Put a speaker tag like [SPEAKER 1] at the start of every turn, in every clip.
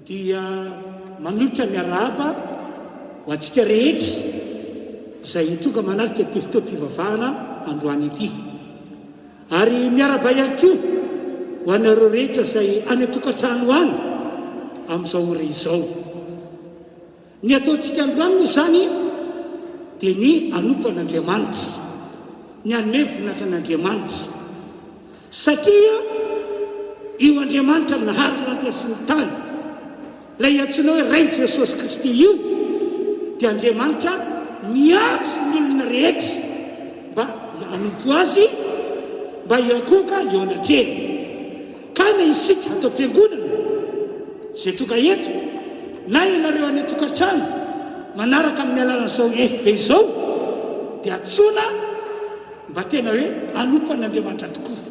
[SPEAKER 1] Dia manolotra ny arahaba ho antsika rehetra izay tonga manatrika ity fotoam-pivavahana androany ity. Ary miarahaba ihany koa ho anareo rehetra izay any an-tokantrano any amin'izao ora izao. Ny ataontsika androany moa izany dia ny hanompo an'Andriamanitra, ny hanome voninahitra an'Andriamanitra. Satria io Andriamanitra nahary ny lanitra sy ny tany, ilay antsoina hoe Rain'i Jesosy Kristy io, dia Andriamanitra miantso ny olona rehetra mba hanompo Azy, mba hiankohoka eo anatrehany. Ka na isika ato am-piangonana izay tonga eto, na ianareo any an-tokantrano manaraka amin'ny alalan'izao FB izao, dia antsoina mba tena hoe hanompo an'Andriamanitra tokoa.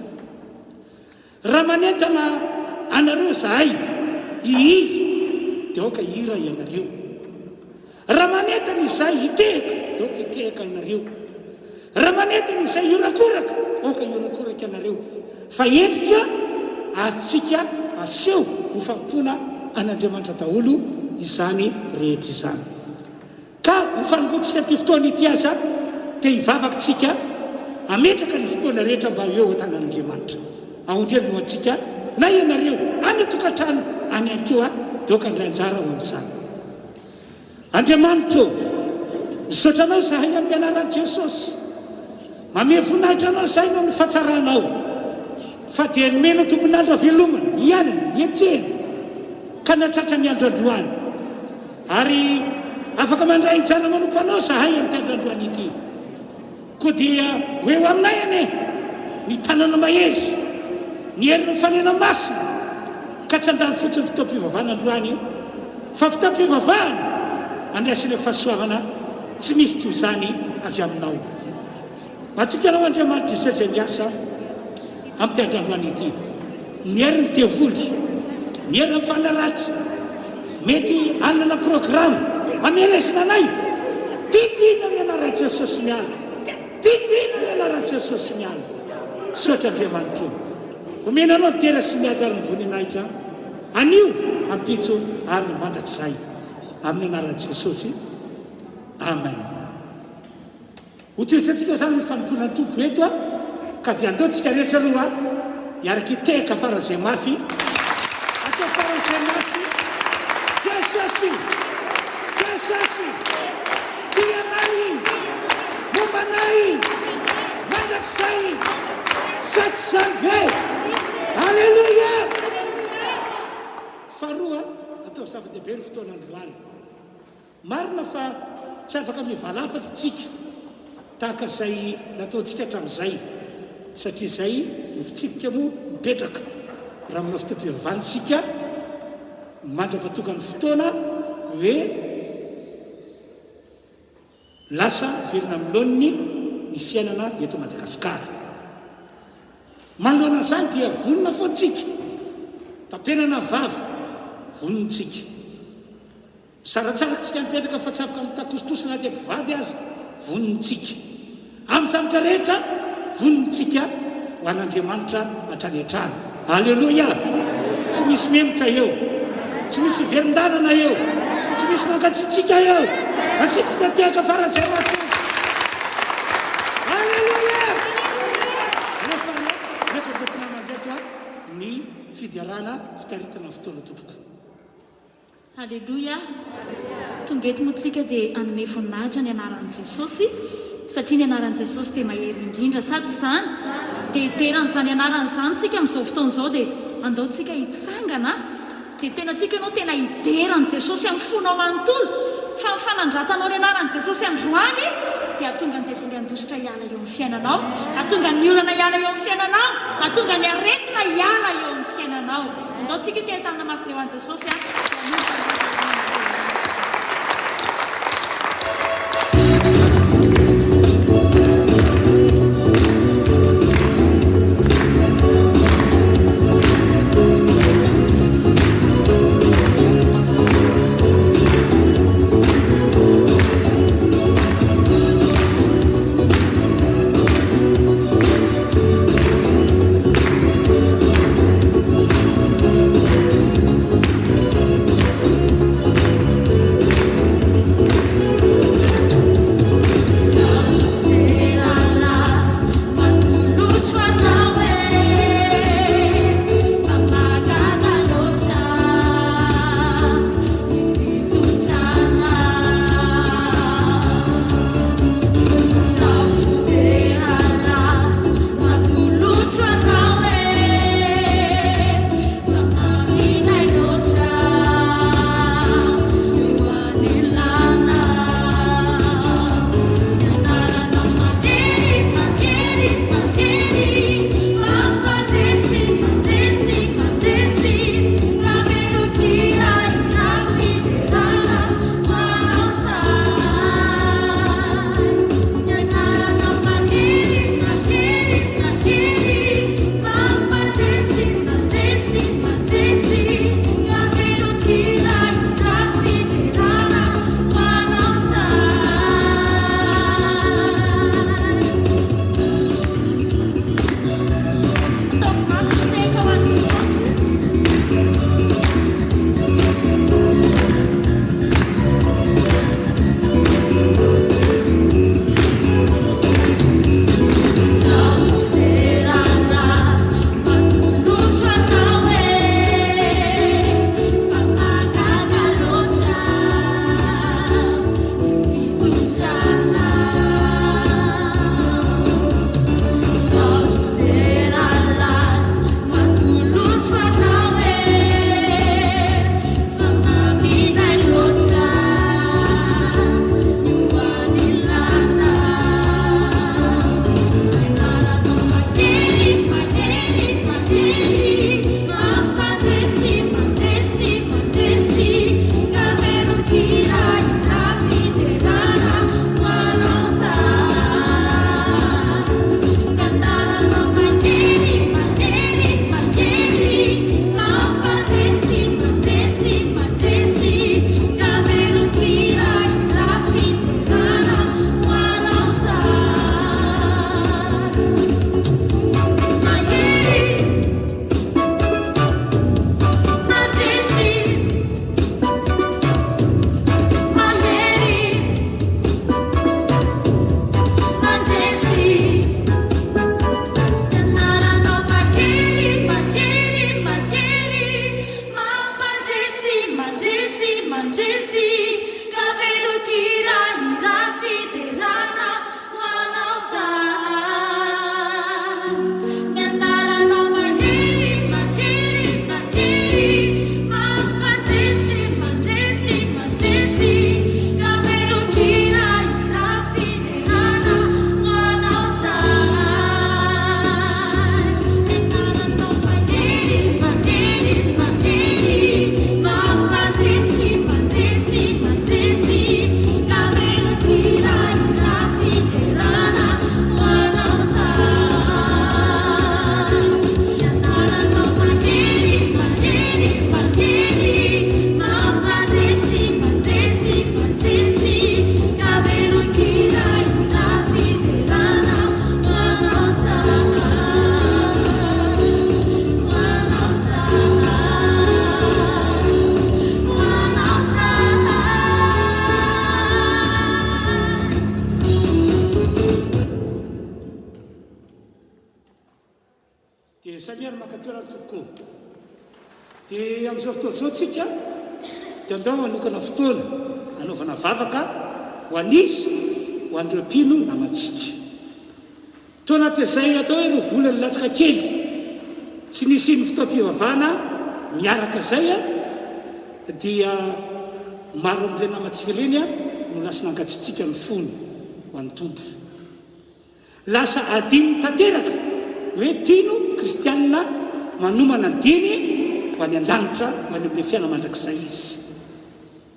[SPEAKER 1] Raha manentana anareo izahay hihira, dia aoka hihira ianareo. Raha manentana izahay hitehaka, dia aoka hitehaka ianareo. Raha manentana izahay hiorakoraka, aoka hiorakoraka ianareo. Fa endrika azontsika aseho ho fanompoana an'Andriamanitra daholo izany rehetra izany. Ka ho fanompoantsika ity fotoana ity aza dia hivavaka isika hametraka ny fotoana rehetra mba ho eo an-tanan'Andriamanitra. Aondreo ny lohantsika na ianareo any an-tokantrano any ihany koa dia aoka handray anjara ao amin'izany. Andriamanitra ô, misaotra Anao izahay amin'ny anaran'i Jesosy. Mamehy voninahitra Anao izahay noho ny fahatsaranao. Fa dia nomenao tombon'andro havelomana, hiainana, hihetsehana, ka nahatratra ny andro androany. Ary afaka mandray anjara manompo Anao izahay amin'ity andro androany ity. Koa dia ho eo aminay anie ny tanana mahery, ny herin'ny Fanena Masina, ka tsy handany fotsiny fotoam-pivavahana androany, fa fotoam-pivavahana handraisana fahasoavana tsy misy toy izany avy Aminao. Matoky Anao Andriamanitra izay izay miasa amin'ity andro androany ity. Ny herin'ny devoly, ny herin'ny fanahy ratsy, mety hanana programa hamelezana anay. Didiana ny anaran'i Jesosy miala. Didiana ny anaran'i Jesosy miala. Misaotra Andriamanitra o. Omena Anao ny dera sy ny haja ary ny voninahitra anio, ampitso ary mandrakizay. Amin'ny anaran'i Jesosy. Amen. Ho tohizantsika izany ny fanompoana ny Tompo eto ka dia andao tsika rehetra aloha hiaraka hitehaka faran'izay mafy, atao faran'izay mafy, Jesosy! Jesosy! Tia anay! Momba anay! Mandrakizay! Sa tsy izany ve? Aleloia! Faharoa, ataovy zava-dehibe ny fotoana androany. Marina fa tsy afaka mivalapatra isika tahaka izay nataontsika hatramin'izay, satria izay no fitsipika moa mipetraka raha manao fotoam-pivavahana isika mandra-pahatonga ny fotoana hoe lasa velona amin'ny laoniny ny fiainana eto Madagasikara. Manoloana an'izany dia vonona foana isika, tapenana vava, vonona isika. Saratsaratsika mipetraka fa tsy afaka mitakositosy na dia mpivady aza, vonintsika. Amin'ny zavatra rehetra, vonintsika ho an'Andriamanitra hatrany hatrany. Aleloia! Tsy misy memotra eo. Tsy misy verin-dalana eo. Tsy misy mangatsiatsiaka eo. Asiantsika tehaka faran'izay mafy eo. Aleloia! Rehefa rehefa ireto namana ireto ny fiderana fitaritana fotoana tompoko.
[SPEAKER 2] Haleloia! Tonga eto moa tsika dia hanome voninahitra ny anaran'i Jesosy satria ny anaran'i Jesosy dia mahery indrindra sa tsy izany? Dia hidera an'izany anarana izany tsika amin'izao fotoana izao dia andao tsika hitsangana dia tena tiako ianao tena hidera an'i Jesosy amin'ny fonao manontolo fa ny fanandratanao ny anaran'i Jesosy androany dia hahatonga ny devoly handositra hiala eo amin'ny fiainanao, hahatonga ny olana hiala eo amin'ny fiainanao, hahatonga ny aretina hiala eo amin'ny fiainanao. Andao tsika hiteny tanana mafy be ho an'i Jesosy a! Dia hanomboka ny fiderana ny Andriamanitra. mandresy Ka velon-kira hira fiderana ho anao zahay Ny anaranao mahery mahery mahery Mampandresy mandresy mandresy Ka velon-kira hira fiderana ho anao zahay Ny anaranao mahery mahery mahery Mampandresy mandresy mandresy Ka velon-kira hira fiderana ho anao zahay Ny anaranao mahery mahery mahery Mampandresy mandresy mandresy Ka velon-kira hira fiderana ho anao zahay Ho anao zahay Ho anao zahay.
[SPEAKER 1] Dia samia ary maka toerana tompoko ô. Dia amin'izao fotoana izao tsika dia andao hanokana fotoana hanaovana vavaka ho an'iza? Ho an'ireo mpino namantsika. Tao anatin'izay atao hoe roa volana latsaka kely tsy nisian'ny fotoam-pivavahana miaraka izay dia maro amin'ireny namantsika ireny no lasa nangatsiatsiaka ny fony ho an'ny Tompo. Lasa adinony tanteraka ny hoe mpino kristianina manomana ny diany ho any an-danitra, ho any amin'ilay fiainana mandrakizay izy.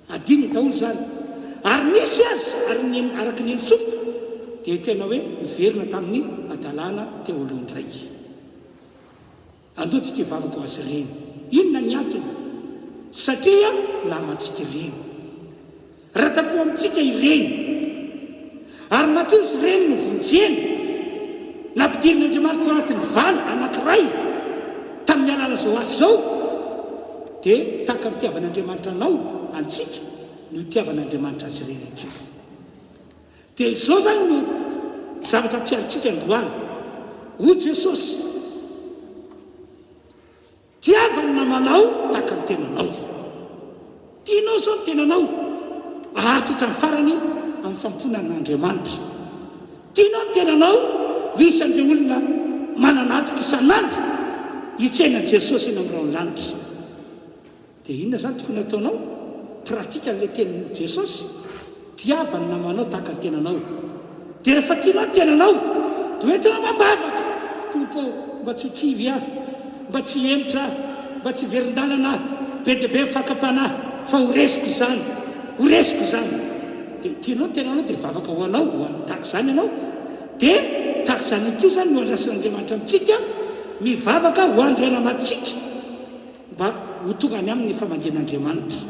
[SPEAKER 1] Adinony daholo izany. Ary nisy aza, ary ny araka ny eny-sofiko, dia tena hoe niverina tamin'ny hadalana teo aloha indray. Andao tsika hivavaka ho azy ireny. Inona ny antony? Satria namantsika ireny. Rata-po amintsika ireny. Ary matoa izy ireny no vonjena, nampidirin'Andriamanitra tao anatin'ny vala anankiray tamin'ny alalan'izao asa izao, dia tahaka ny itiavan'Andriamanitra anao, antsika, no itiavan'Andriamanitra azy ireny ihany koa. Dia izao izany no zavatra ampiharintsika androany. Hoy Jesosy, Tiava ny namanao tahaka ny tenanao. Tianao izao ny tenanao, haharitra hatramin'ny farany amin'ny fanompoana an'Andriamanitra. Tianao ny tenanao ho isan'ireo olona manana antoka isan'andro hitsena an'i Jesosy eny amin'ny rahon'ny lanitra. Dia inona izany tokony hataonao? Pratique an'ilay tenin'i Jesosy, tiava ny namanao tahaka ny tenanao. Dia rehefa tianao ny tenanao, dia hoentina amam-bavaka, Tompo ô, mba tsy ho kivy aho, mba tsy hihemotra aho, mba tsy hiverin-dalana aho, be dia be ny fakam-panahy, fa ho resiko izany, ho resiko izany. Dia tianao ny tenanao, dia hivavaka ho anao, ho an'ny tahaka izany ianao. Dia tahaka izany ihany koa izany no andrasan'Andriamanitra amintsika, mivavaka ho an'ireo namantsika. Mba ho tonga any aminy ny famangian'Andriamanitra.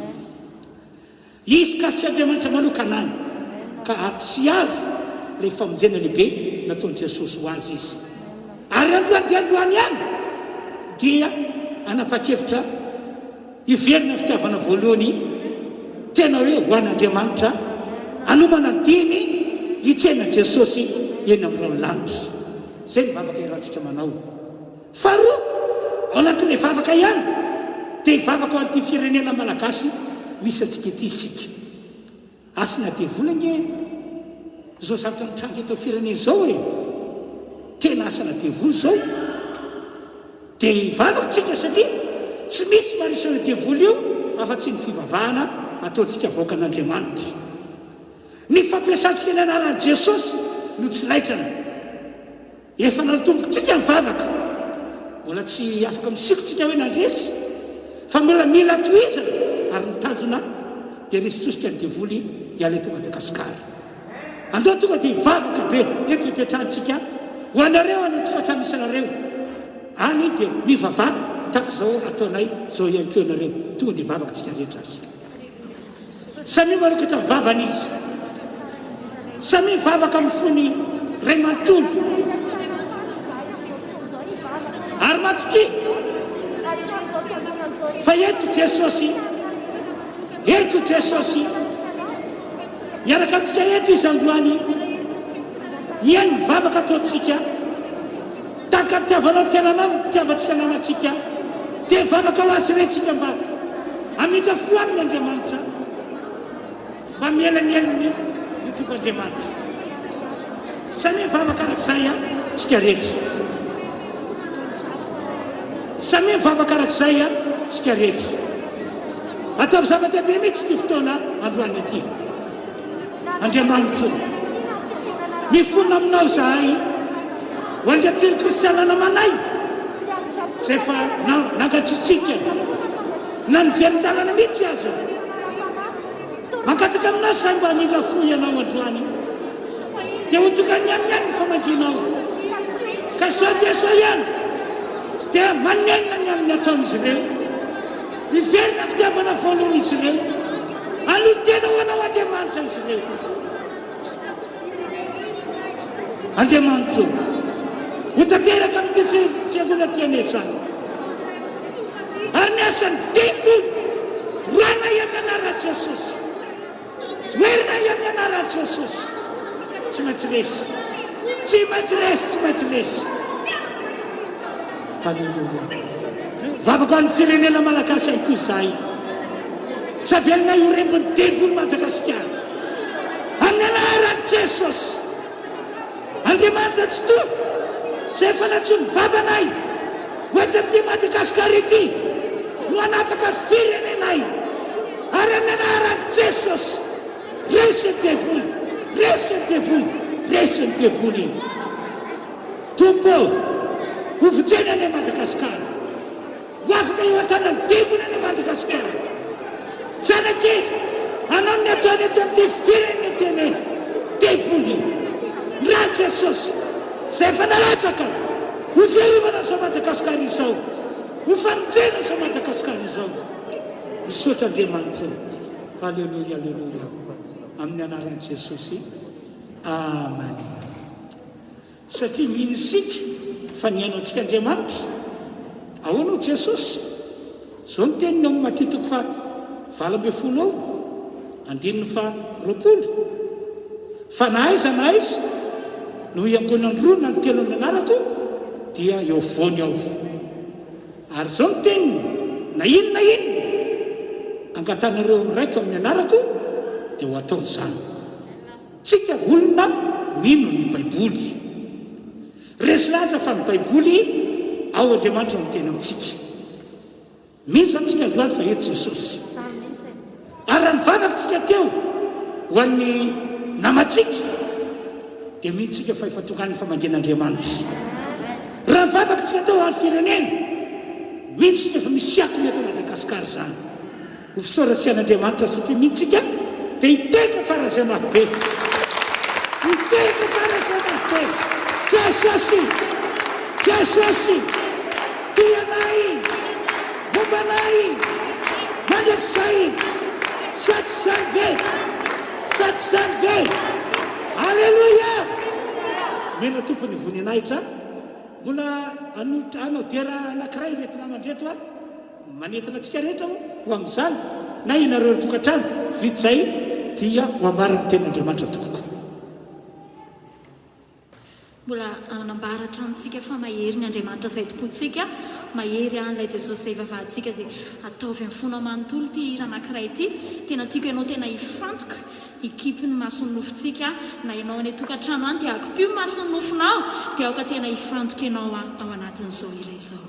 [SPEAKER 1] Izy ka sy Andriamanitra manokana any, ka hahatsiaro ilay famonjena lehibe nataon'i Jesosy ho azy izy. Ary androany dia androany ihany dia hanapa-kevitra hiverina amin'ny fitiavana voalohany, tena hoe ho an'Andriamanitra, hanomana ny diany hitsena an'i Jesosy eny amin'ny rahon'ny lanitra. Izay ny vavaka iarahantsika manao. Faharoa, ao anatin'ilay vavaka ihany dia hivavaka ho an'ity firenena malagasy misy antsika ity isika. Asina devoly ange izao zavatra mitranga eto amin'ny firenena izao e! Tena asana devoly izao. Dia hivavaka isika satria tsy misy marisy an'io devoly io afa-tsy ny fivavahana ataontsika vahoakan'Andriamanitra. Ny fampiasantsika ny anaran'i Jesosy no tsy laitrany. Efa natombontsika ny vavaka. Mbola tsy afaka misiko tsika hoe nandresy fa mbola mila tohizana ary ny tanjona dia resy tosika ny devoly hiala eto Madagascar. Andao tonga dia hivavaka be eto ipetrahantsika ho anareo any an-tokantrano isanareo any dia mivavaha tahaka izao ataonay izao ihany koa ianareo. Tonga dia hivavaka tsika rehetra ary. Samia manokatra ny vavany izy. Samia mivavaka amin'ny fony iray manontolo. Ary matokia fa eto Jesosy, eto Jesosy, miaraka amintsika eto Izy androany, mihaino ny vavaka ataontsika. Tahaka ny itiavanao ny tenanao no itiavantsika namantsika, dia hivavaka ho azy ireny isika mba hamindra fo aminy Andriamanitra. Mamela ny helony ny Tompo Andriamanitra. Samia mivavaka arak'izay a tsika rehetra. Samia mivavaka arak'izay a tsika rehetra. Ataovy zava-dehibe mihitsy ity fotoana androany ity. Andriamanitro, mifona aminao izahay ho an'ireo mpino kristiana namanay izay efa nangatsiatsiaka na niverin-dalana mihitsy aza. Mangataka aminao izahay mba hamindra fo ianao androany dia ho tonga any aminy any ny famangianao ka sao dia sao ihany dia manenina ny amin'ny ataon'izy ireo. Hiverina fitiavana voalohany izy ireo. Hanolo-tena ho anao Andriamanitra izy ireo. Andriamanitra ô, ho tanteraka amin'ity fiangonana ity anie izany. Ary ny asan'ny devoly, roahinay amin'ny anaran'i Jesosy. Toherinay amin'ny anaran'i Jesosy. Tsy maintsy resy. Tsy maintsy resy, tsy maintsy resy. Aleloia. Vavaka ho an'ny firenena malagasy ihany koa izahay. Tsy avelanay ho rembin'ny devoly Madagasikara. Amin'ny anaran'i Jesosy. Andriamanitra Tsitoha, izay efa nantsoin'ny vavanay ho eto amin'ity Madagasikara ity no hanapaka firenenay, ary amin'ny anaran'i Jesosy, resy ny devoly, resy ny devoly, resy ny devoly. Tompo ô, hovonjena anie Madagasikara. Ho afaka eo an-tanan'ny devoly any Madagasikara. Zanak'Eva, hanao ny ataony eto amin'ity firenena ity anie devoly. Ny ran'i Jesosy, izay efa nalatsaka ho fiarovana an'izao Madagasikara izao, ho famonjena izao Madagasikara izao. Misaotra Andriamanitra o. Aleloia, aleloia. Amin'ny anaran'i Jesosy. Amen. Satria mino isika fa nihaino antsika Andriamanitra. Ahoana hoy Jesosy? Izao ny teniny ao amin'ny Matio toko faha 18 ao, andininy faha 20, Fa na aiza na aiza no hiangonan'ny roa na ny telo amin'ny anarako, dia eo afovoany aho. Ary izao ny teniny, Na inona na inona angatahanareo amin'ny Raiko amin'ny anarako, dia ho ataony izany. Tsika olona mino ny baiboly. Resy lahatra fa ny baiboly ao Andriamanitra no miteny amintsika. Mino izany tsika androany fa eto Jesosy. Ary raha nivavaka tsika teo ho an'ny namantsika dia mino tsika fa efa tonga any ny famangian'Andriamanitra. Raha nivavaka tsika teo ho an'ny firenena, mino tsika fa misy akony eto Madagascar izany. Ho fisaorantsika an'Andriamanitra satria mino tsika dia hitehaka faran'izay mafy be. Hitehaka faran'izay mafy be. Jesosy! Jesosy! Tia anay! Momba anay! Mandrakizay! Sa tsy izany ve? Sa tsy izany ve? Aleloia! Omena Tompo ny voninahitra. Mbola hanolotra hanao dera anankiray ireto namana ireto aho. Manentana antsika rehetra aho ho amin'izany, na ianareo ry tokantrano, vita izay dia ho ambara ny tenin'Andriamanitra tompoko.
[SPEAKER 2] Mbola hanambara hatrany tsika fa mahery ny Andriamanitra izay tompontsika, mahery an ilay Jesosy izay ivavahantsika dia ataovy amin'ny fonao manontolo ity hira anankiray ity, tena tiako ianao tena hifantoka hikipy ny mason'ny nofontsika, na ianao any an-tokantrano any dia akipio ny mason'ny nofonao dia aoka tena hifantoka ianao ao anatin'izao hira izao.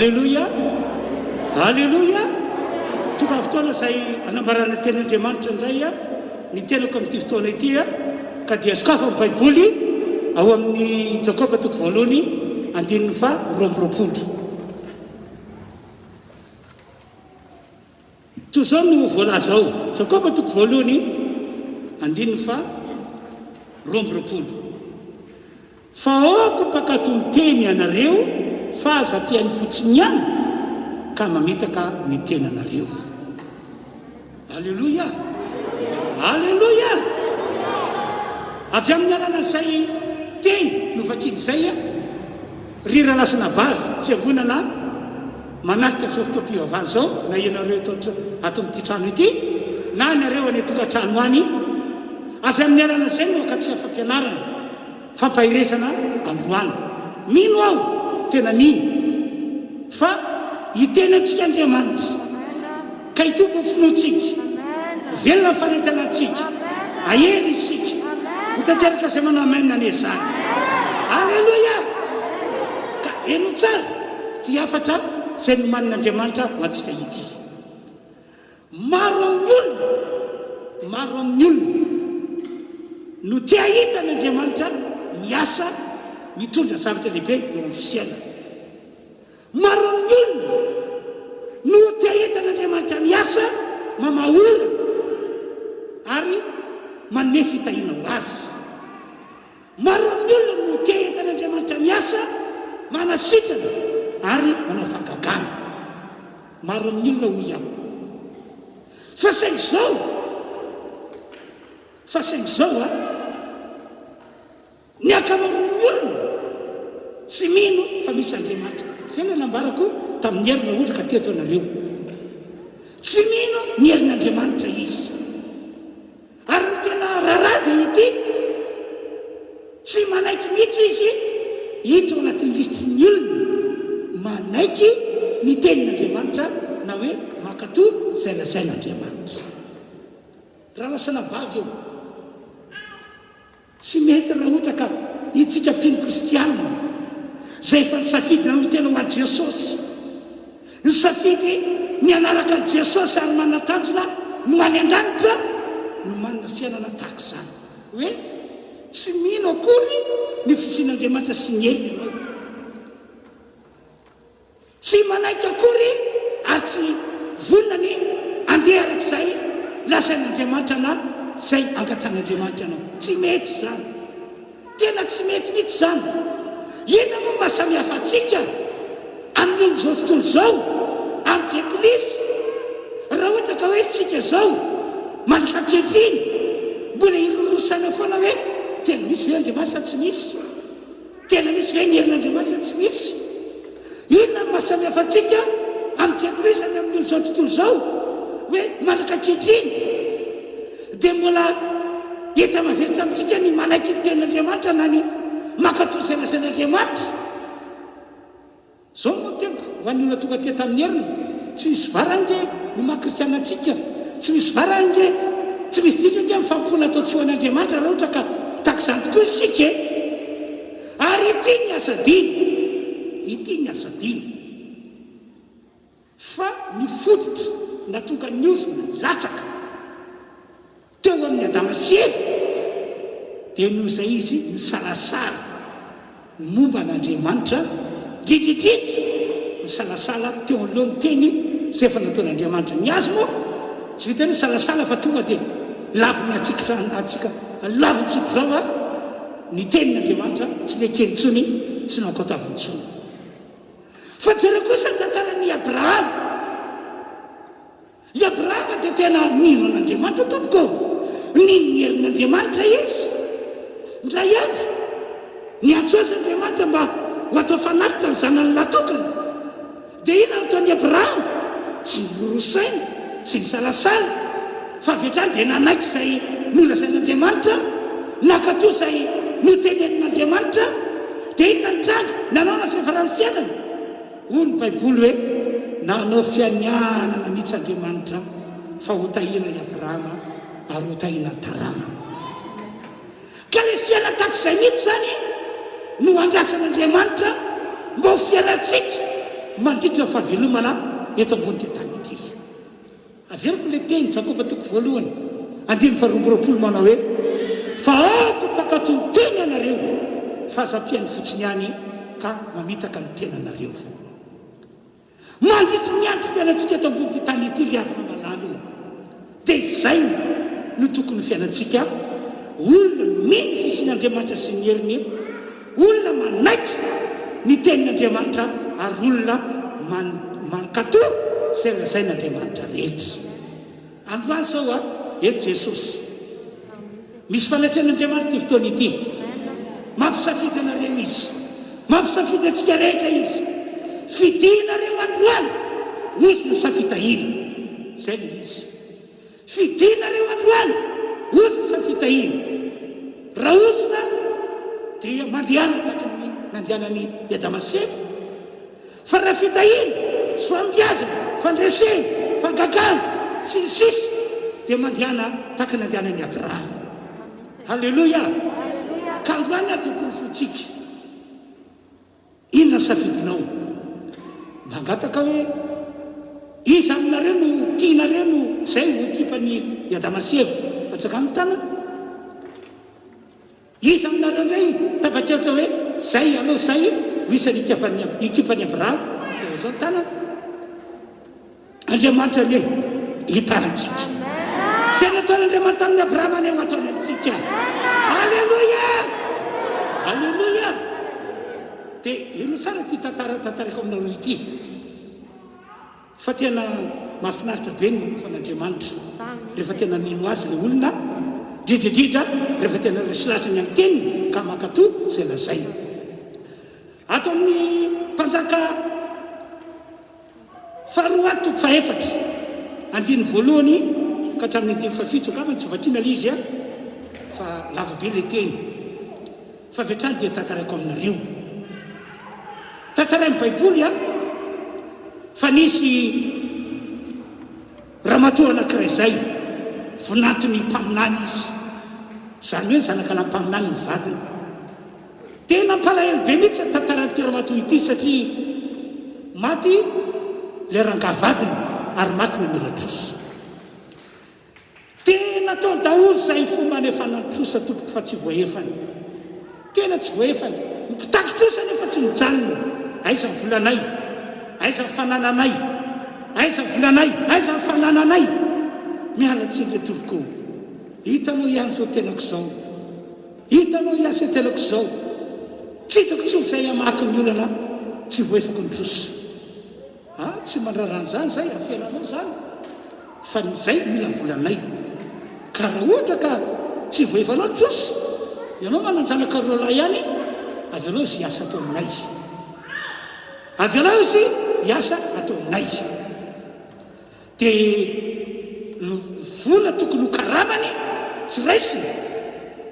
[SPEAKER 1] Aleloia! Aleloia! Tonga ny fotoana izay hanambarana ny Tenin'Andriamanitra indray ny tenako amin'ity fotoana ity, ka dia sokafo ny Baiboly ao amin'ny Jakoba toko voalohany andininy faha 22. Toy izao no voalaza ao, Jakoba toko voalohany andininy faha 22. Fa aoka mpankatò ny teny ianareo fa aza mpihaino fotsiny ihany ka mamitaka ny tenanareo. Aleloia! Aleloia! Avy amin'ny alalan'izay teny novakiana izay, ry rahalahy sy anabavy, fiangonana manatrika izao fotoam-pivavahana izao, na ianareo eto ato amin'ity trano ity, na ianareo any an-tokantrano any, avy amin'ny alalan'izay no ankatsika fampianarana. Fampaherezana androany. Mino aho, tena mino, fa hiteny antsika Andriamanitra, ka hitombo ny finoantsika, ho velona ny fanantenantsika, hahery isika, ho tanteraka izay manao Amen anie izany. Aleloia! Ka henoy tsara ity hafatra izay nomanin'Andriamanitra ho antsika ity. Maro amin'ny olona, maro amin'ny olona no te hahita an'Andriamanitra miasa mitondra zavatra lehibe eo amin'ny fiainana. Maro amin'ny olona no te hahita an'Andriamanitra miasa mamaha olana ary manome fitahiana ho azy. Maro amin'ny olona no te hahita an'Andriamanitra miasa manasitrana ary manao fahagagana. Maro amin'ny olona hoy aho. Fa saingy izao, fa saingy izao an, ny ankamaroan'ny olona tsy mino fa misy Andriamanitra. Izay no nambarako tamin'ny heriny raha ohatra ka teto ianareo. Tsy mino ny herin'Andriamanitra izy. Ary ny tena raharaha dia ity, tsy manaiky mihitsy izy hiditra ao anatin'ny lisitry ny olona manaiky ny tenin'Andriamanitra na hoe mankatò izay lazain'Andriamanitra. Rahalahy sy anabavy ô, Tsy mety raha ohatra ka itsika mpino kristianina izay efa nisafidy nanolo-tena ho an'i Jesosy, nisafidy ny hanaraka an'i Jesosy ary manana tanjona ny ho any an-danitra no manana fiainana tahaka izany. Hoe tsy mino akory ny fisian'Andriamanitra sy ny heriny ianao. Tsy manaiky akory ary tsy vonona ny handeha araka izay lazain'Andriamanitra na izay angatahan'Andriamanitra anao. Tsy mety izany. Tena tsy mety mihitsy izany. Inona moa no maha samy hafa antsika amin'ny olon'izao tontolo izao, amin'ny jentilisa? Raha ohatra ka hoe tsika izao mandraka ankehitriny mbola hiroroa saina foana hoe tena misy ve Andriamanitra sa tsy misy? Tena misy ve ny herin'Andriamanitra? Tsy misy. Inona no maha samy hafa antsika amin'ny jentilisa ny amin'ny olon'izao tontolo izao? Hoe mandraka ankehitriny dia mbola hita maveritra amintsika ny manaiky ny tenin'Andriamanitra na ny mankatò izay lazain'Andriamanitra. Zao no teniko ho an'ny olona tonga aty tamin'ny heriny, tsy misy vara ange ny maha kristiana antsika, tsy misy vara ange, tsy misy dika ange ny fanompoana ataontsika ho an'Andriamanitra raha ohatra ka tahaka izany tokoa isika e! Ary ity ny aza adino, ity ny aza adino, fa ny fototra nahatonga ny ozona nilatsaka, Teo amin'i Adama sy Eva, dia noho izay izy nisalasala ny momba an'Andriamanitra, indrindra indrindra nisalasala teo anoloan'ny teny izay efa nataon'Andriamanitra. Ny azy moa tsy vitan'ny hoe nisalasala fa tonga dia laviny antsika antsika laviny tsotr'izao ny tenin'Andriamanitra, tsy nekeny intsony, tsy nankatoaviny intsony. Fa jereo kosa ny tantaran'i Abrahama. I Abrahama dia tena nino an'Andriamanitra tompoko ô! Nino ny herin'Andriamanitra izy. Indray andro, niantso azy Andriamanitra mba ho atao fanatitra ny zanany lahy tokana. Dia inona no nataon'i Abrahama? Tsy niroro saina, tsy nisalasala, fa avy hatrany dia nanaiky izay nolazain'Andriamanitra, nankatò izay notenenin'Andriamanitra. Dia inona no nitranga? Nanao ny fiafaran'ny fiainany. Hoy ny Baiboly hoe, Nanao fianianana mihitsy Andriamanitra fa hotahina i Abrahama ary hotahina ny taranany. Ka ilay fiainana tahaka izay mihitsy izany no andrasan'Andriamanitra mba ho fiainantsika. mandritra ny fahavelomana eto ambon'ity tany ity. Averiko ilay teny, Jakoba toko voalohany, andininy faharoa amby roapolo manao hoe, Fa aoka ho mpankatò ny teny ianareo, fa aza mpihaino fotsiny ihany ka mamitaka ny tenanareo. Mandritry ny androm-piainantsika eto ambonin'ity tany ity ry havana malala o, dia izay no tokony ho fiainantsika, olona mino ny fisian'Andriamanitra sy ny heriny, olona manaiky ny tenin'Andriamanitra ary olona mankatò izay lazain'Andriamanitra rehetra. Androany izao a, eto Jesosy. Misy fanatrehan'Andriamanitra ity fotoana ity. Mampisafidy anareo Izy. Mampisafidy antsika rehetra Izy. Fidinareo androany, ozona sa fitahiana. Izay ilay izy. Fidinareo androany, ozona sa fitahiana. Raha ozona dia mandehana tahaka ny nandehanan'i Adama sy Eva. Fa raha fitahiana sy fahombiazana, fandresena, fahagagana, sy ny sisa dia mandehana tahaka ny nandehanan'i Abrahama. Haleloia! Ka androany ary dia porofointsika. Inona ny safidinao? Mangataka hoe iza aminareo no tianareo no izay ho ekipan'i Adama sy Eva? Atsangano ny tanana. Iza aminareo indray tapa-kevitra hoe zay aleo zay ho isan'ny ekipan'ny ekipan'i Abrahama? Atao izao ny tanana. Andriamanitra anie hitahy antsika. Izay nataon'Andriamanitra tamin'i Abrahama anie ho ataony amintsika. Aleloia! Aleloia! Dia henoy tsara ity tantara tantaraiko aminareo ity. Fa tena mahafinaritra be ny manompo an'Andriamanitra rehefa tena mino Azy ilay olona, indrindra indrindra rehefa tena resy lahatra ny amin'ny Teniny ka mankatò izay lazainy. Ato amin'ny Mpanjaka faharoa toko fahefatra, andininy voalohany ka hatramin'ny andininy fahafito, angamba tsy vakiana ilay izy fa lava be ilay teny. Fa avy hatrany dia tantaraiko aminareo. Tantarain'ny Baiboly an, fa nisy ramatoa anankiray izay, vinanton'ny mpaminany izy. Izany hoe ny zanakalahy mpaminany ny vadiny. Tena mampalahelo be mihitsy ny tantaran'ity ramatoa ity satria maty ilay rangahy vadiny ary maty namela trosa. Tena ataony daholo izay fomba anefana ny trosa tompoko fa tsy voaefany. Tena tsy voaefany. Ny mpitaky trosa anefa tsy mijanona. Aiza ny volanay? Aiza ny fanananay? Aiza ny volanay? Aiza ny fanananay? Miala tsiny re tompoko o. Hitanao ihany izao tenako izao. Hitanao ihany izao tenako izao. Tsy hitako intsony izay hamaky ny olana tsy voaefako ny trosa. Ah tsy mandrara an'izany zay, aferanao zany fa ny zay mila volanay. Ka raha ohatra ka tsy voaefanao ny trosa, ianao manan-janaka roalahy ihany, avelao izy hiasa ato aminay. Avelao izy hiasa ato aminay. Dia ny vola tokony ho karamany tsy raisiny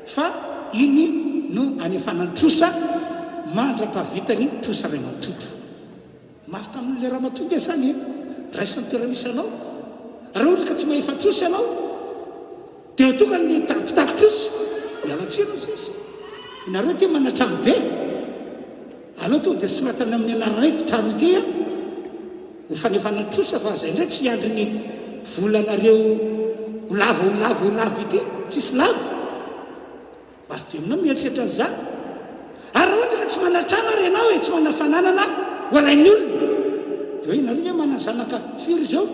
[SPEAKER 1] fa iny no anefana ny trosa mandra-pahavitany trosa ray manontolo. Mafy tamin'ilay ramatoa nge zany e! Raiso ny toerana misy anao. Raha ohatra ka tsy mahefa trosa ianao dia tonga ny mpitaky trosa. Miala tsiny hozy izy. Nareo aty mana trano be. Aleo tonga dia soratana amin'ny anaranay ity trano ity a! Ho fanefana trosa fa zay indray tsy hiandry ny volanareo ho lava ho lava ho lava ity. Tsisy lava. Mafy be aminao mieritreritra an'izany. Ary raha ohatra ka tsy manan-trano ary ianao e, tsy manana fananana ho alain'ny olona. Dia hoe ianareo ve manana zanaka firy izao?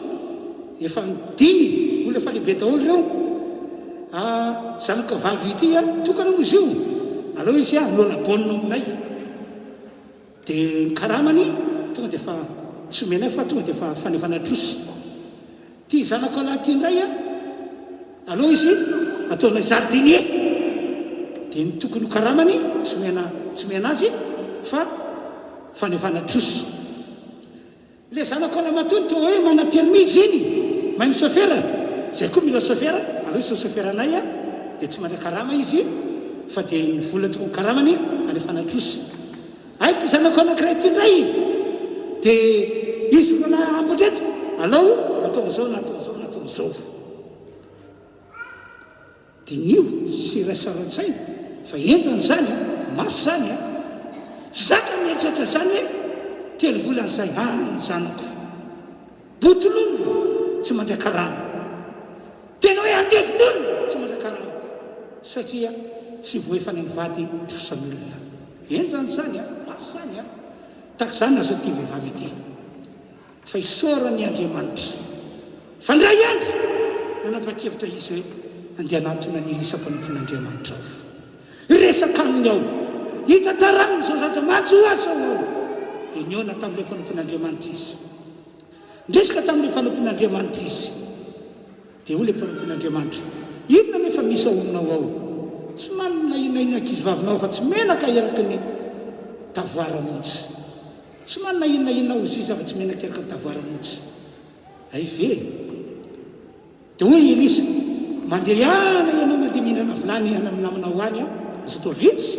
[SPEAKER 1] Efa dimy, olona efa lehibe daholo ireo. Ah, zanaka vavy ity an, tokana moa izy io. Aleo izy hanao la bonne aminay. Dia ny karamany tonga dia efa tsy omenay fa tonga dia efa fanefana trosa. Ty zanako lahy ty indray a, aleo izy ataonay jardinier, dia ny tokony ho karamany tsy omena tsy omena azy fa fanefana trosa. Le zanako lamatoa ny toa hoe manana permis izy iny, mahay misôfera, zay koa mila sôfera, aleo izy ho sôferanay a, dia tsy mandray karama izy fa dia ny vola tokony ho karamany anefana trosa. Hay ity zanako anankiray ity indray dia izy roa lahy ambiny ireto, alao atao an'izao na atao an'izao na atao an'izao. Diniho sy raiso sary an-tsaina fa henjana izany an, mafy izany an. Tsy zatra ny mieritreritra izany hoe. Telo volana izay, ah ny zanako. Boton'olona tsy mandray karama. Tena hoe andevon'olona tsy mandray karama. Satria tsy voaefany mivady trosan'olona. Henjana izany an, mafy izany an. Tahaka izany nahazo an'ity vehivavy ity. Fa isaorany Andriamanitra. Fa indray andro, nanapa-kevitra izy hoe andeha hanatona an'i Elisa mpanompon'Andriamanitra aho. Hiresaka aminy aho. Hitantara aminy izao zavatra manjo ahy izao aho. Dia nihaona tamin'ilay mpanompon'Andriamanitra izy. Niresaka tamin'ilay mpanompon'Andriamanitra izy. Dia hoy ilay mpanompon'Andriamanitra, Inona anefa misy ao aminao ao? Tsy manana inona inona ankizivavinao afa-tsy menaka eraky ny tavoara monja. Tsy manana inona inona hozy izy afa-tsy menaka eraky ny tavoara monja. Hay ve e! Dia hoy i Elisa, Mandehana ianao mandeha mihinana vilany any amin'ny namanao any, aza atao vitsy.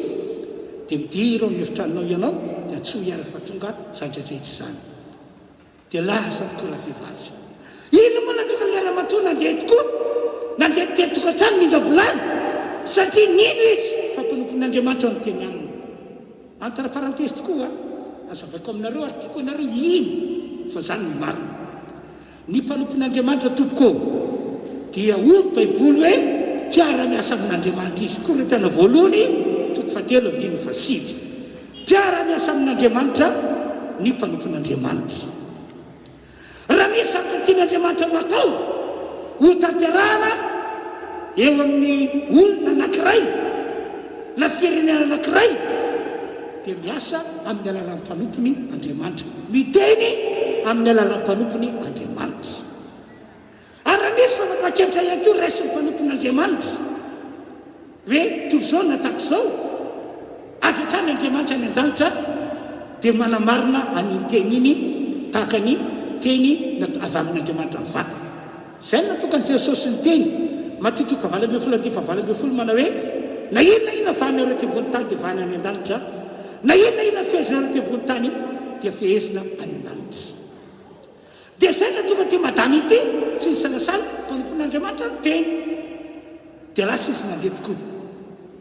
[SPEAKER 1] Dia midira ao amin'ny efitranonao ianao, dia antsoy ahy rehefa tonga izany rehetra izany. Dia lasa tokoa ravehivavy. Inona moa nahatonga an'ilay ramatoa nandeha tokoa? Nandeha tety tokantrano nindram-bilany, satria nino izy fa mpanompon'Andriamanitra no teny aminy. Entre parenthèses tokoa, azavaiko aminareo ary tiako ianareo hino fa izany no marina. Ny mpanompon'Andriamanitra tompoko ô, dia hoy ny Baiboly hoe mpiara-miasa amin'Andriamanitra izy. Korintiana voalohany toko fahatelo andininy fahasivy. Mpiara-miasa amin'Andriamanitra ny mpanompon'Andriamanitra. Raha misy zavatra tian'Andriamanitra ho atao, ho tanterahana eo amin'ny olona anankiray na firenena anankiray, dia miasa amin'ny alalan'ny mpanompony Andriamanitra. Miteny amin'ny alalan'ny mpanompony Andriamanitra. Ary raha misy fanapahan-kevitra ihany koa raisin'ny mpanompon'Andriamanitra hoe toy izao na tahaka izao, avy hatrany Andriamanitra any an-danitra dia manamarina an'iny teny iny tahaka ny teny avy amin'Andriamanitra mivantana. Izay no natokan'i Jesosy niteny, Matio toko 18 andininy faha-18 manao hoe, Na inona na inona vahanareo ety ambony tany dia vahana any an-danitra, na inona na inona fehezinareo ety ambony tany dia fehezina any an-danitra. Dia izay no nahatonga ity madama ity tsy nisalasala, mpanompon'Andriamanitra niteny. Dia lasa izy nandeha tokoa.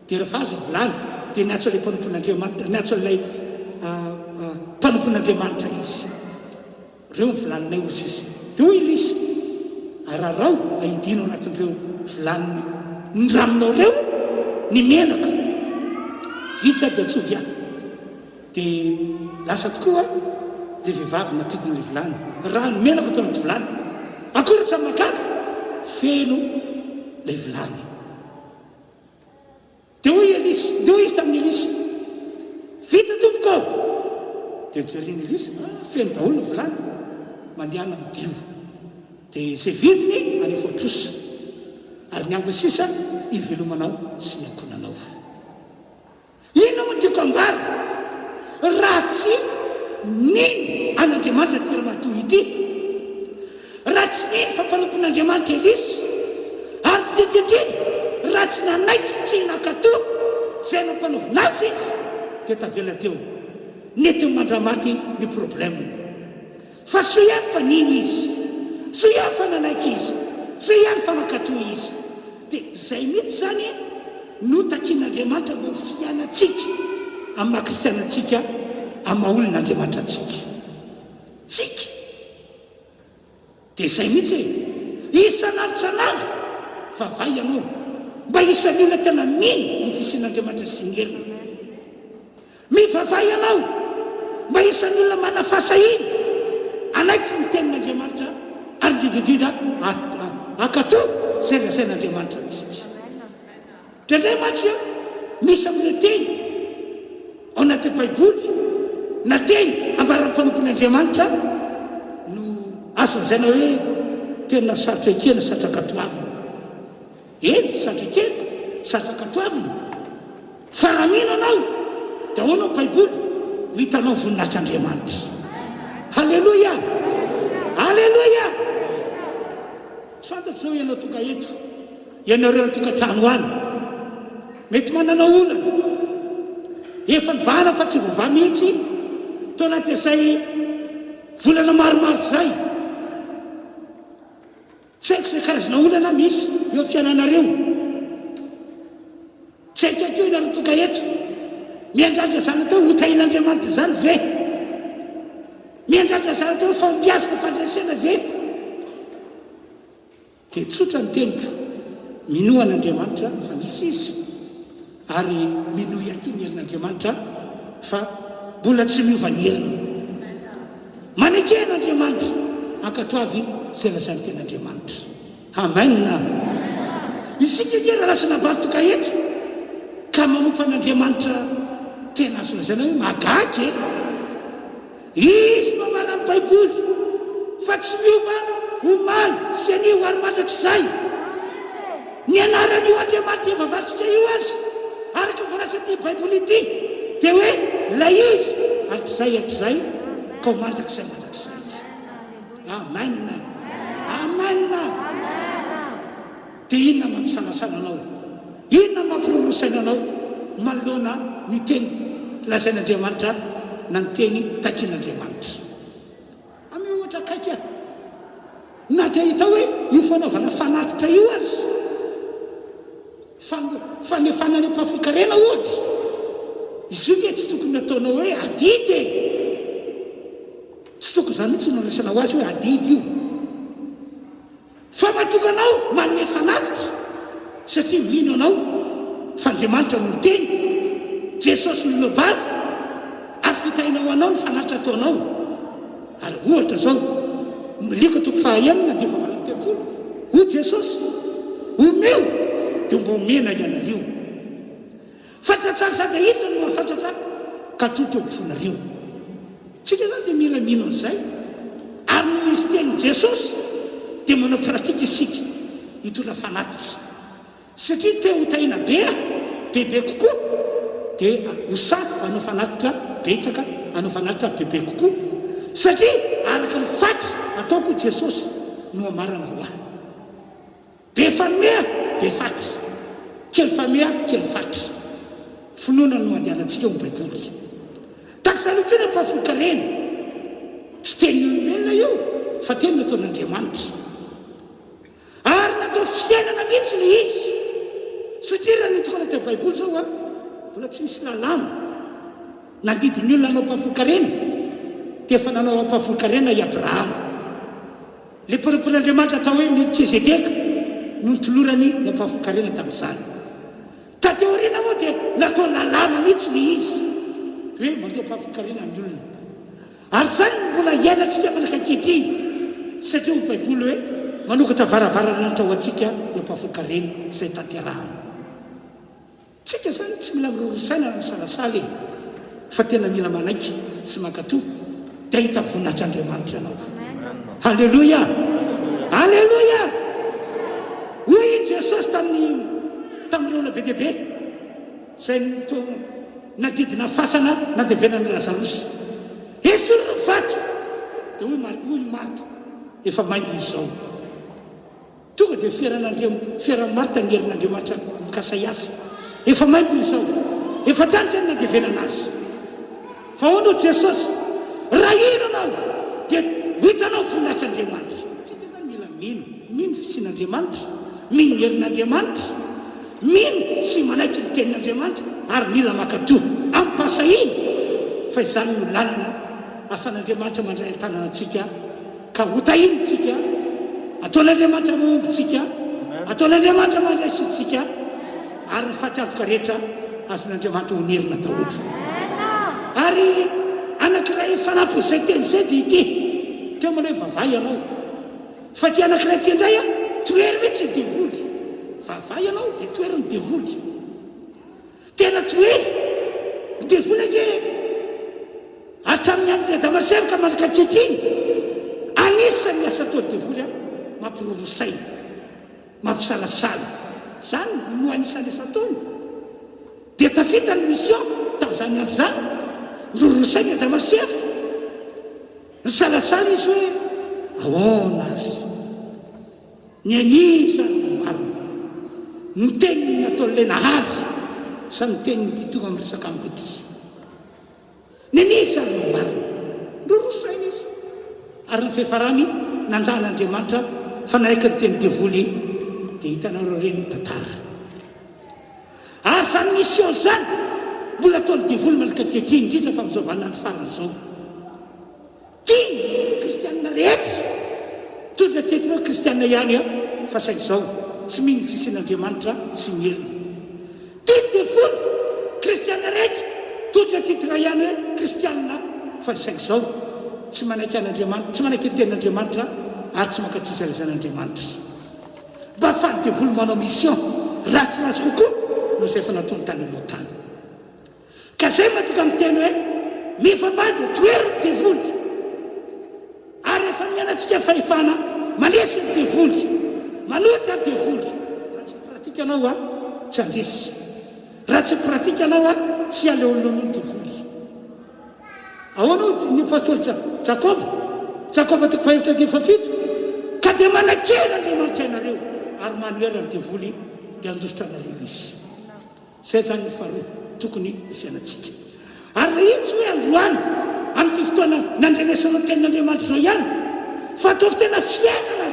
[SPEAKER 1] Dia rehefa azo ny vilany, dia niantso ilay mpanompon'Andriamanitra, niantso an'ilay mpanompon'Andriamanitra izy. Ireo ny vilaninay hozy izy. Dia hoy Elisa, Ararao ahidino ao anatin'ireo vilany nindraminao ireo ny menaka. Vita dia antsoy ahy. Dia lasa tokoa ilay vehivavy nampidina ilay vilany. Rano menaka tao anaty vilany. Akory ohatran'ny mahagaga! Feno ilay vilany. Dia hoy Elisa, dia hoy izy tamin'i Elisa, Vita tompoko ô! Dia nojeren'i Elisa, ah, feno daholo ny vilany, mandehana midio. Dia izay vidiny alefa ho trosa, ary ny ambiny sisa hivelomanao sy ny ankohonanao. Inona moa no tiako ambara? Raha tsy nino an'Andriamanitra ity ramatoa ity, Raha tsy nino fa mpanompon'Andriamanitra Elisa, ary indrindra indrindra raha tsy nanaiky tsy nankatò izay nampanaovina azy izy, dia tavela teo. Nentiny mandramaty ny problème. Fa soa ihany fa nino izy. Soa ihany fa nanaiky izy. Soa ihany fa nankatò izy. Dia izay mihitsy izany no takian'Andriamanitra mba ho fiainantsika amin'ny maha kristiana antsika, amin'ny maha olon'Andriamanitra antsika. Tsika. Dia izay mihitsy e! Isan'andro isan'andro vavahy ianao mba isan'ny olona tena mino ny fisian'Andriamanitra sy ny heriny. Mivavaha ianao mba isan'ny olona manana fahasahiana hanaiky ny tenin'Andriamanitra ary indrindra indrindra hankatò izay lazain'Andriamanitra amintsika. Indraindray mantsy misy amin'ireo teny ao anatin'ny Baiboly na teny ambaran'ny mpanompon'Andriamanitra no azo lazaina hoe tena sarotra ekena, sarotra ankatoavina. Eny, sarotra ekena, sarotra ankatoavina. Fa raha mino ianao, dia ahoana ny Baiboly? Ho hitanao ny voninahitr'Andriamanitra. Haleloia! Haleloia! Tsy fantatro izao ianao tonga eto. Ianareo any tokantrano any mety manana olana efa nivahana fa tsy voavaha mihitsy tao anatin'izay volana maromaro izay. Tsy haiko izay karazana olana misy eo amin'ny fiainanareo. Tsy haiko ihany koa ianareo tonga eto miandrandra izany atao ho tahian'Andriamanitra izany ve? Miandrandra zavatra hoe fahombiazana fandresena ve? Dia tsotra ny teniko, minoa an'Andriamanitra fa misy Izy, ary minoa ihany koa ny herin'Andriamanitra fa mbola tsy miova ny heriny. Maneke an'Andriamanitra, ankatoavy izay lazain'ny Tenin'Andriamanitra. Amen! Isika ange raha lasa nabaritoka eto ka manompo an'Andriamanitra tena azo lazaina hoe mahagaga e! Izy no ambaran'ny Baiboly fa tsy miova omaly sy anio ary mandrakizay. Ny anaran'io Andriamanitra ivavahantsika io aza, araka ny voalazan'ity Baiboly ity, dia hoe Ilay Izy hatrizay hatrizay ka ho mandrakizay mandrakizay. Amen! Amen! Dia inona mampisalasala anao? Inona mampiroroa saina anao manoloana ny teny lazain'Andriamanitra na ny teny takian'Andriamanitra? Ameo ohatra akaiky aho. Na dia hita hoe io fanaovana fanatitra io aza, fanefana any am-pahafolon-karena ohatra, izy io nge tsy tokony hataonao hoe adidy e! Tsy tokony izany mihitsy no andraisana ho azy hoe adidy io. Fa matoky anao manome fanatitra satria mino anao fa Andriamanitra no niteny, Jesosy no lobavy ary fitahiana ho anao ny fanatitra ataonao. Ary ohatra zao, Lioka toko faha enina andininy faha 38, hoy Jesosy, omeo dia mba omena ianareo. Fa tsy atsara sady ahitsy no mahafatratra ka atolotra eo ampovoanareo. Tsika zany dia mila mino an'izay. Ary noho izy tenin'i Jesosy dia manao pratique isika hitondra fanatitra. Satria te ho tahiana be aho, bebe kokoa, dia ho sahy hanao fanatitra betsaka, hanao fanatitra bebe kokoa. Satria araka ny fatra ataoko hoy Jesosy no hamarana ho ahy. Be fanomea, be faty. Kely famea, kely faty. Finoana no andehanantsika ao Baiboly. Tahaka izany koa ny ampahafolon-karena. Tsy tenin'ny olombelona io fa teny nataon'Andriamanitra. Ary natao fiainana mihitsy ilay izy. Satria raha ny tokana teo Baiboly izao an, mbola tsy nisy lalàna nandidy ny olona hanao ampahafolon-karena, dia efa nanao ampahafolon-karena i Abrahama. Ilay mpanompon'Andriamanitra atao hoe Melkizedeka no notolorany ny ampahafolon-karena tamin'izany. Taty aoriana moa dia natao lalàna mihitsy ilay izy hoe mandoa ampahafolon-karena ny olona. Ary izany no mbola iainantsika mandraka ankehitriny satria hoy ny Baiboly hoe manokatra varavaran'ny lanitra ho antsika ny ampahafolon-karena izay tanterahana. Tsika zany tsy mila miroro saina na misalasala e! Fa tena mila manaiky sy mankatò dia hahita voninahitr'Andriamanitra ianao. Haleloia! Aleloia! Hoy i Jesosy tamin'ny tamin'ireo olona be dia be izay nanodidina fasana nandevenan'i Lazarosy, Esory ny vato! Dia hoy hoy i Marta, Efa maingo izy izao. Tonga dia feran'Andriam, feran'i Marta ny herin'Andriamanitra mikasa hiasa. Efa maimbo izao. Efa hatrany izany nandevenana azy. Fa ahoana hoy Jesosy, Raha hino ianao, dia ho hitanao ny voninahitr'Andriamanitra. Tsika izany mila mino. Mino ny fisian'Andriamanitra, mino ny herin'Andriamanitra, mino sy manaiky ny tenin'Andriamanitra ary mila mankatò amim-pahasahiana fa izany no lalana ahafan'Andriamanitra mandray an-tanana antsika. Ka ho tahiny tsika, ataon'Andriamanitra mahomby tsika, ataon'Andriamanitra mandresy tsika, ary ny faty antoka rehetra azon'Andriamanitra honerina daholo. Ary anankiray fanampin'izay teny izay dia ity, teo moa ilay hoe vavaha ianao, fa ity anankiray ity indray an, tohero mihitsy ny devoly, vavaha ianao dia tohero ny devoly. Tena tohero ny devoly ange e! Hatramin'ny andron'i Adama sy Eva ka mandraka ankehitriny, anisan'ny asa ataon'ny devoly an, mampiroro saina, mampisalasala. Izany no anisan'ny asa ataony. Dia tafita ny mission tamin'izany andro izany, niroro saina i Adama sy Eva. Nisalasala izy hoe, ahoana ary? Ny an'iza no marina? Ny teniny nataon'ilay nahary sa ny tenin'ity tonga miresaka amiko ity? Ny an'iza no marina? Niroroa saina izy. Ary ny fiafarany, nandà an'Andriamanitra fa nanaiky ny tenin'ny devoly, dia hitanareo ireny ny tantara. Ary izany mission izany mbola ataon'ny devoly mandrak'ankehitriny, indrindra fa amin'izao vaninandro farany izao. Tiany ny kristianina rehetra. Tonga teto ireo kristianina ihany an, fa saingy izao, tsy mino ny fisian'Andriamanitra sy ny heriny. Tia ny devoly, kristianina rehetra, tonga titre ihany hoe kristianina, fa saingy izao, tsy manaiky an'Andriamanitra, tsy manaiky ny tenin'Andriamanitra ary tsy mankatò izay lazain'Andriamanitra. Mba afahan'ny devoly manao mission ratsiratsy kokoa noho izay efa nataony tany aloha tany. Ka zay mahatonga miteny hoe mivavaha dia tohero ny devoly. Ary rehefa nomena antsika fahefana manesy ny devoly, manohitra ny devoly. Raha tsy mi-pratique anao a, tsy handresy. Raha tsy mi-pratique anao a, tsy aleonao ny devoly. Ahoana hoy ny apostoly Jakoba? Jakoba toko fahefatra andininy fahafito, Ka dia manakena Andriamanitra ianareo ary manohera ny devoly dia handositra anareo izy. Izay izany ny faharoa tokony ho fiainantsika. Ary ilay izy tsy hoe androany, amin'ity fotoana nandrenesana ny tenin'Andriamanitra izao ihany, fa ataovy tena fiainana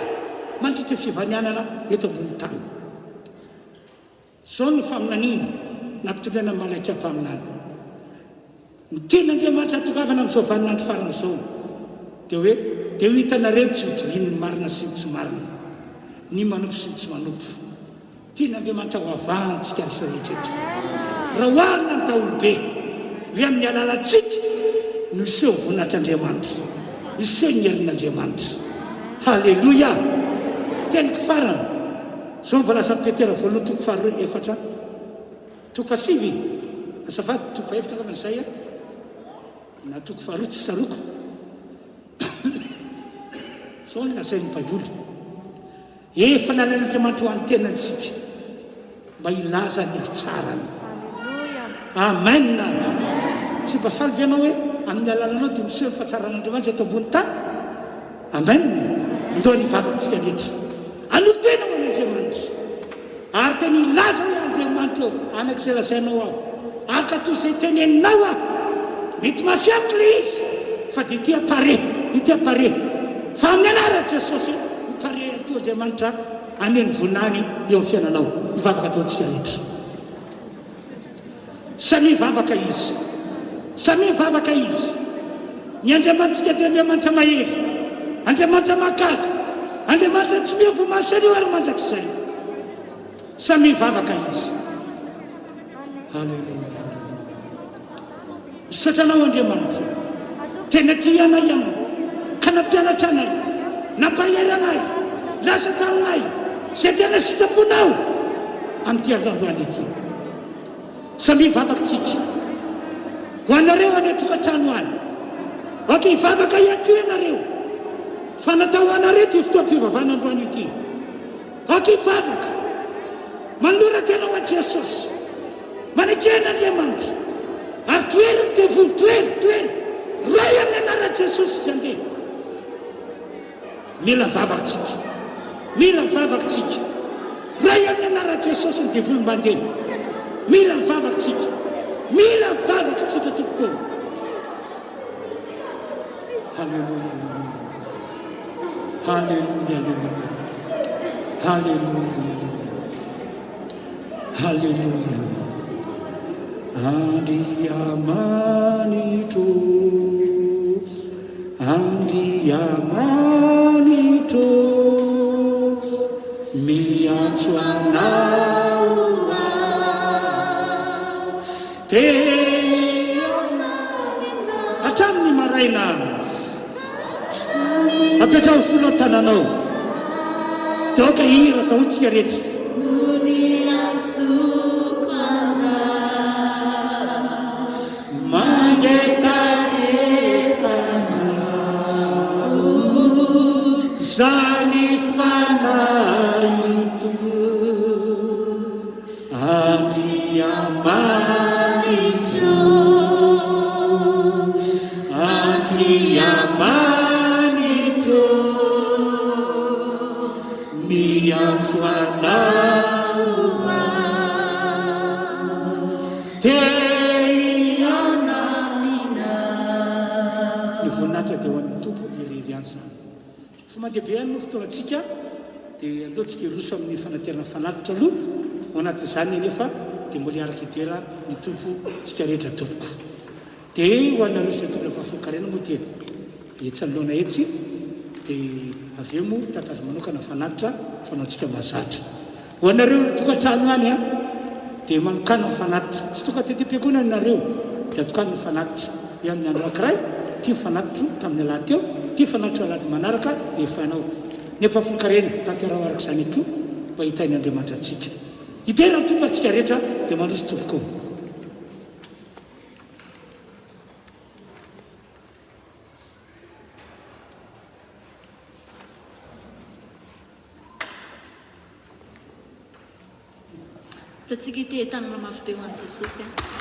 [SPEAKER 1] mandritra ny fivanianana eto ambonin'ny tany. Izao no faminaniana nampitondraina an'i Malakia mpaminany. Ny tian'Andriamanitra hatongavana amin'izao vaninandro farany izao dia hoe, dia ho hitanareo ny tsy fitovian'ny marina sy ny tsy marina, ny manompo sy ny tsy manompo. Tian'Andriamanitra ho avahantsika rehetra rehetra eto. Raha oharina ny daholobe, hoe amin'ny alalantsika no hiseho ny voninahitr'Andriamanitra, hiseho ny herin'Andriamanitra. Haleloia! Teniko farany, izao no voalazan'i Petera voalohany toko faharoa efatra, toko fahasivy, azafady, toko fahefatra angamba izay an, na toko faharoa tsy tsaroako. Izao no lazain'ny Baiboly. Efa nalain'Andriamanitra ho an'ny tenany isika mba hilaza ny hatsarany. Amen! Tsy mba faly ve ianao hoe amin'ny alalanao dia miseho ny fahatsaran'Andriamanitra eto ambony tany? Amen! Andao hivavaka isika rehetra. Anolo-tena ho an'Andriamanitra. Ary tena hilaza hoe, Andriamanitra ô, anaka izay lazainao aho. Hankatò izay teneninao aho. Mety mafy amiko ilay izy, fa dia ity pare, ity pare. Fa amin'ny anaran'i Jesosy, ho pare ihany koa Andriamanitra haneho ny voninahiny eo amin'ny fiainanao. Hivavaka daholo isika rehetra. Samia mivavaka izy. Samia mivavaka izy. Ny Andriamanitsika dia Andriamanitra mahery, Andriamanitra mahagaga, Andriamanitra tsy miova omaly sy anio ary mandrakizay. Samia mivavaka izy. Aleloia, aleloia. Misaotra anao Andriamanitra. Tena tia anay ianao ka nampianatra anay, nampahery anay, nilaza taminay izay tena sitraponao amin'ity andro androany ity. Samia hivavaka tsika. Ho anareo any an-tokantrano any. Aoka hivavaka ihany koa ianareo fa natao ho anareo ity fotoam-pivavahana androany ity. Aoka hivavaka. Manolora tena ho an'i Jesosy. Manekena Andriamanitra. Ary tohero ny devoly, tohero, tohero. Ray amin'ny anaran'i Jesosy izy andeha. Mila vavaka tsika. Mila mivavaka tsika. Ray amin'ny anaran'i Jesosy ny devoly mandeha. Mila mivavaka tsika. Mila mivavaka tsika tompoko. Haleloia, haleloia. Haleloia, haleloia. Haleloia, haleloia. Haleloia Andriamanitro Andriamanitro Miantso anao aho Te Hatramin'ny maraina Apetraho ny fonao tananao. Dia aoka hihira daholo tsika rehetra.
[SPEAKER 2] No niantsoako anao.
[SPEAKER 1] Mangetaheta anao. Zany fanahiko. Andriamanitro, Andriamanitro, miantso Anao aho, te hihaona
[SPEAKER 2] aminao.
[SPEAKER 1] Ny voninahitra dia ho an'ny Tompo irery ihany izany. Fa mandeha be ihany moa fotoanantsika dia andao tsika hiroso amin'ny fanaterana fanatitra aloha, ao anatin'izany anefa dia mbola hiaraka hidera ny Tompo tsika rehetra tompoko. Dia ho anareo izay tonga fahafolonkarena moa dia Etsy anoloana etsy dia avy eo moa tantara manokana fanatitra fanaontsika mahazatra. Ho anareo any tokantrano any an, dia manokàna ny fanatitra. Tsy tonga tety am-piangonana ianareo dia atokàny ny fanatitra. Eo amin'ny andro anankiray, ity ny fanatitro tamin'ny alahady teo, ity ny fanatitro alahady manaraka, efainao. Ny ampahafolon-karena, tanteraho araka izany ihany koa mba hitahian'Andriamanitra antsika. Hidera ny Tompo antsika rehetra dia mandroso tompoko.
[SPEAKER 2] Ataontsika ity tanana mafy be ho an'i Jesosy a.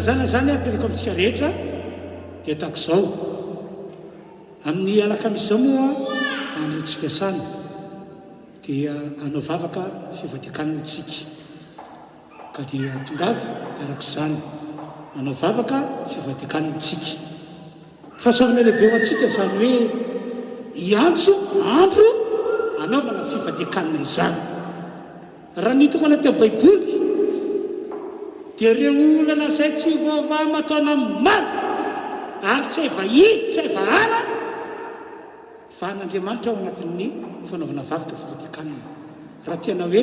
[SPEAKER 1] filazana izany aperako amintsika rehetra dia tahaka izao. Amin'ny alakamisy izao moa andro tsy fiasana dia hanao vavaka fivadikanina isika. Ka dia tongava araka izany hanao vavaka fivadikanina isika. Fahasoavana lehibe ho antsika izany hoe hiantso andro hanaovana fivadikanina izany. Raha ny hitako anaty Baiboly dia ireo olana izay tsy voavaha aman-taona maro ary tsy hay vahiny, tsy hay vahana, vahan'Andriamanitra ao anatin'ny fanaovana vavaka fivadikanina. Raha tena hoe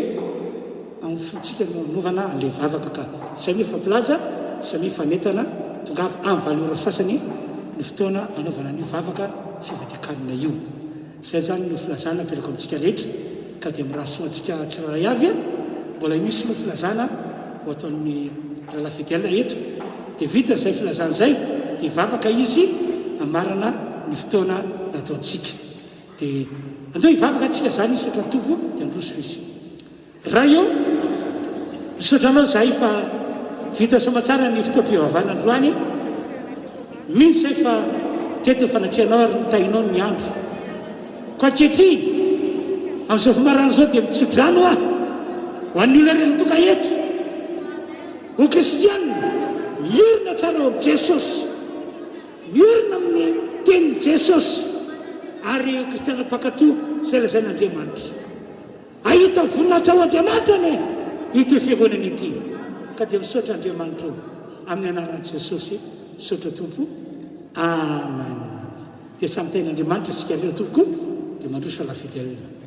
[SPEAKER 1] amin'ny fontsika no anaovana an'ilay vavaka ka samia mifampilaza, samia mifanentana, tongava amin'ny valo ora sasany ny fotoana anaovana an'io vavaka fivadikanina io. Izay izany no filazana apetrako amintsika rehetra ka dia mirary soa antsika tsirairay avy. Mbola misy moa filazana ho ataon'ny Rahalahy Fidèle eto. Dia vita izay filazana izay dia hivavaka izy hamarana ny fotoana nataontsika. Dia andao hivavaka antsika izany hisaotra ny Tompo dia handroso izy. Ray ô, misaotra Anao izahay fa vita soamatsara ny fotoam-pivavahana androany. Mino izahay fa teto ny fanatrehanao ary notahinao ny andro. Koa ankehitriny, amin'izao famarana izao dia mitso-drano aho ho an'ny olona rehetra tonga eto ho kristiana miorina tsara ao amin'i Jesosy, miorina amin'ny tenin'i Jesosy ary ho kristiana mpankatò izay lazain'Andriamanitra. Hahita voninahitra ho Andriamanitra anie ity fiangonana ity ka dia misaotra Andriamanitra o amin'ny anaran'i Jesosy misaotra Tompo Amen dia samy tahin'Andriamanitra isika rehetra tompoko dia mandroso à la fidèle.